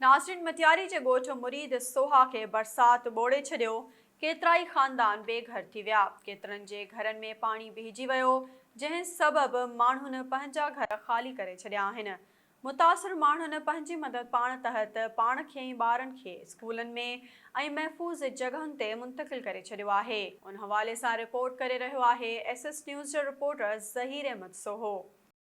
ناظرين مٽياري جي ڳوٺ مريد سوها کي برسات ٻوڙي ڇڏيو، ڪيترائي خاندان بي گهر ٿي ويا، ڪيترن جي گهرن ۾ پاڻي بيهجي ويو، جنهن سبب ماڻهن پنهنجا گهر خالي ڪري ڇڏيا آهن، متاثر ماڻهن پنهنجي مدد پاڻ تحت پاڻ کي ۽ ٻارن کي اسڪولن ۾ ۽ محفوظ جڳهن تي منتقل ڪري ڇڏيو آهي، ان حوالي سان رپورٽ ڪري رهيو آهي ايس ايس نيوز جو رپورٽر ظهير احمد سوهو.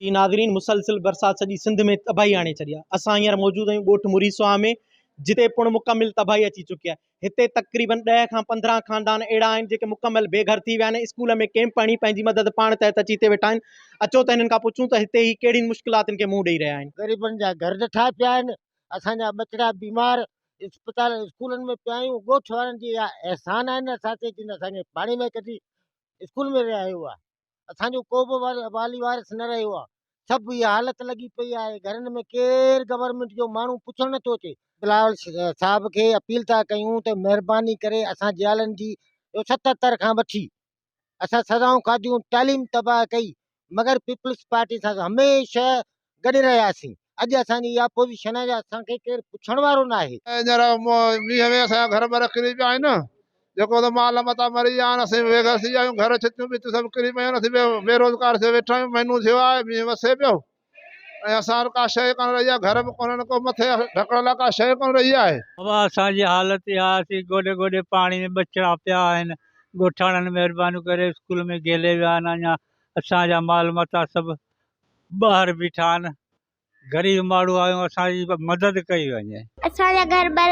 جي ناظرين مسلسل برسات سڄي سنڌ ۾ تباهي آڻي ڇڏي آهي اسان هينئر موجود آهيون ڳوٺ مريسوها ۾ جتي پڻ مڪمل تباهي اچي چڪي آهي هتي تقريبن ڏهه کان 15 خاندان اهڙا آهن جيڪي مڪمل بي گهر ٿي ويا آهن اسڪول ۾ ڪيمپ هڻي پنهنجي مدد پاڻ تحت اچي هتي ويٺا آهن اچو ته هنن کان پڇون ته هتي هي ڪهڙين مشڪلاتن کي منهن ڏئي رهيا آهن. غريبن جا گهر ڊٺا پيا آهن اسان جا ٻچڙا بيمار اسپتال اسڪولن ۾ پيا آهيون ڳوٺ وارن جي اها احسان آهن اسان تي جن اسان کي پاڻي ۾ ڪڍي اسڪول ۾ رهايو آهي اسان جو ڪو به والي وارث نه رهيو آهي سڀ اها حالت لڳي پئي آهي گهرن ۾ ڪير گورنمينٽ جو ماڻهو پڇڻ نٿو اچي. بلاول صاحب کي اپيل ٿا ڪيون ته مهرباني ڪري اسان جيالن جي 77 کان وٺي اسان سزائون کاڌيون تعليم تباهه ڪئي مگر پيپلز پارٽي سان هميشه گڏ رهياسين اڄ اسان جي اها پوزيشن آهي جو اسان کي ڪير پڇڻ وارو ناهي. هينئر مينهن ۾ اسان جا گهر ٻر ڪري پيا آهن، جيڪو ته مال متا مري ويا آهن، اسين بي گهر ٿي ويا آهيون، گهر ڇتيون ٻتيون سڀ ڪري پيون آهن، اسين بيروزگار ٿي ويٺا آهيون، مهينو ٿيو آهي مينهن وسي پيو ۽ اسان وٽ ڪا شيء ڪانه رهي آهي، گهر به ڪونهن ڪو مٿي ڍڪڻ لاء ڪا شيء ڪانه رهي آهي. بابا اسان جي حالت اها آهي اسين گوڏي گوڏي پاڻي ۾ ٻچڙا پيا آهن، ڳوٺاڻن مهربانيون ڪري اسڪول ۾ گهلي ويا آهن، اڃا اسان جا مال متا سڀ ٻاهر بيٺا آهن غريب ماڻهو آهيون اسان جي مدد ڪئي وڃي. اسان جا گهر ٻر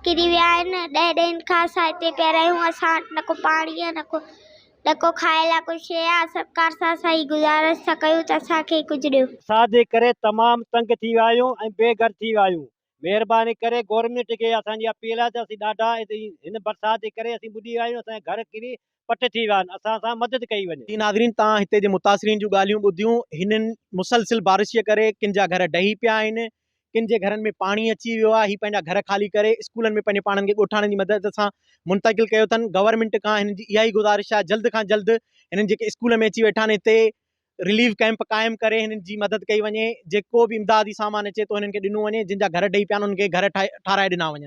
ڪري ويا آهن ڏهه ڏينهن کان اسان هتي پيا رهيون اسان وٽ نه ڪو پاڻي آهي نه ڪو نه ڪو کائڻ لاء ڪو شيء آهي سرڪار سان اسان هي گذارش ٿا ڪيون ته اسان کي ڪجهه ڏيو. برسات جي ڪري تمام تنگ ٿي ويا آهيون ۽ بي گهر ٿي ويا آهيون مهرباني ڪري گورنمينٽ کي اسان جي اپيل آهي ته اسين ڏاڍا هن برسات جي ڪري اسين ٻڏي ويا آهيون اسان جا گهر ڪري پٽ ٿي ويا آهن اسان سان مدد ڪئي وڃي. جي ناظرين توهان هتي جي متاثرين جون ڳالهيون ٻڌيون هنن مسلسل بارش جي ڪري ڪن جا گهر ڊهي پيا آهن ڪن جي گهرن ۾ پاڻي اچي ويو آهي هي پنهنجا گهر خالي ڪري اسڪولن ۾ پنهنجي پاڻن کي ڳوٺاڻن جي مدد سان منتقل ڪيو اٿن گورنمينٽ کان هنن جي اها ئي گذارش آهي جلد کان جلد هنن جيڪي اسڪول ۾ اچي ويٺا آهن هتي رليف ڪئمپ قائم ڪري هنن جي مدد ڪئي وڃي، جيڪو به امدادي سامان اچي ٿو هنن کي ڏنو وڃي، جن جا گهر ڊهي پيا آهن انهن کي گهر ٺاهرائي ڏنا وڃن.